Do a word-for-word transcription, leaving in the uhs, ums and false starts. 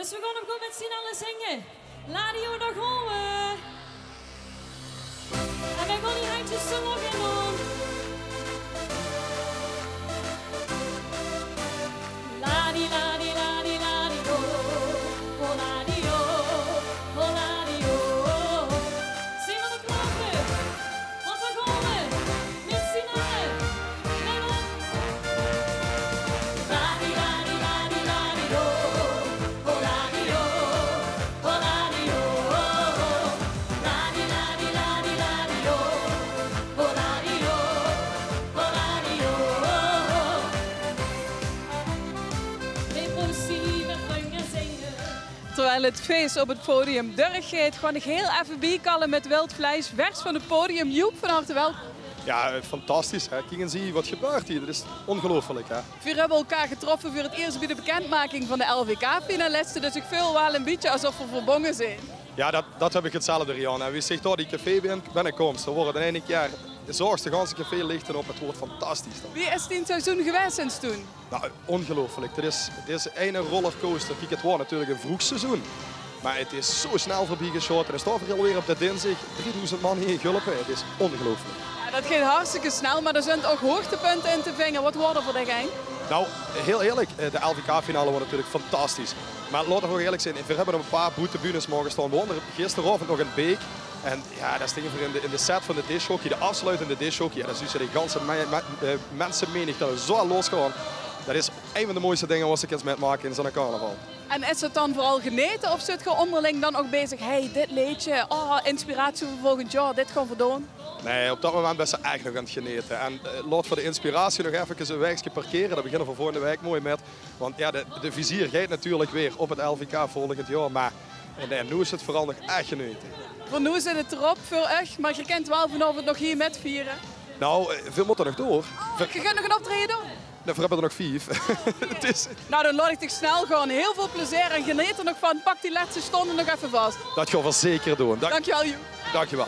Dus we gaon 'm gewoen mit zien alle zinge. Ladio, dao gaon we. En we gaon die hendjes zo nog in doon. Ladi, ladi, ladi, ladi, do. Ho, ladi, o. Ho, ladi, o. Zeen we d'r klaor veur? Want we gaon mit zien alle. Let op. Ladi, ladi, ladi, ladi, do. Ho, ladi, o. Ho, ladi, o. Ladi, ladi, ladi, ladi, do. Ho, ladi, o. Ho, ladi, o. Depressieve vingers zingen. Terwijl het feest op het podium doorgeit, gaon ich hiel effe biekalle mit Wild Vleis, vers van het podium. Joep, van harte welkom. Ja, eh, fantastisch, hè. Kiek ins hie, wat gebeurt hie? Dat is ongelooflijk, hè. Veer höbbe elkaar getroffe veur het iers bie de bekendmaking van de L V K-finaliste, dus ich veul waal ein bietje esof veer verbónge zeen. Ja, dat, dat höb ich hetzelfde, Rianne. En wie ich dao die café bin-, binnekoms, dan wuuert in eine kier, zorgs de ganse café lichte op. Het wuuert fantastisch dan. Wie is dien seizoen gewaes sinds toen? Nou, ongelooflijk. Dit is, dit is eine rollercoaster. Kiek, het waor natuurlijk ein vroeg seizoen. Maar het is zo snel veurbie gesjaote. En dan staon veer alweer op de dinsdig. Driedoezend man hie in Gulpe. Het is ongelooflijk. Ja, dat geit hartstikke snel, maar d'r zunt ouch hoogtepunte in te vinge. Wat waor d'r veur dich ein? Nou, hiel eerlijk, eh, de L V K-finale waor natuurlijk fantastisch. Maar laot v'r ouch eerlijk zeen, veer höbbe op ein paar boetebunes moge staon. Veer waore gisteraovend nog in Beek. En ja, dao stinge veer in de, in de set van de discjockey, de aafsluitende discjockey. Ja, dan zuus se de ganse me-, me-, eh, mensemenigte zo losgaon. Dat is ein van de mooiste dinger wat se kins mitmake in zoe'n carnaval. En is het dan veural genete of zit geer ónderling dan ouch bezig: hey, dit leedje, oh, inspiratie veur volgend jaor, dit gaon veer doon? Nee, op dat moment bis se ech nog aan het genete. En, eh, laot v'r de inspiratie nog effe ein waekske parkere. Dao beginne v'r volgende waek mooi mit. Want ja, de, de vizier geit natuurlijk weer op het L V K volgend jaor, maar, eh, nee, noe is het veural nog ech genete. Veur noe zit het d'r op veur uch, maar geer kint waal vanaovend nog hie mitviere. Nou, eh, veer mótte nog door. Oh, geer gaot nog ein optraeje doon? Nee, veer höbbe d'r nog vief. Het is... Nou, dan laot ich dich snel gaon. Hiel väöl plezeer en geneet d'r nog van. Pak die lètste stónde nog effe vas. Dat gaon v'r zeker doon. Dank... Dankjewel, Joep. Dankjewel.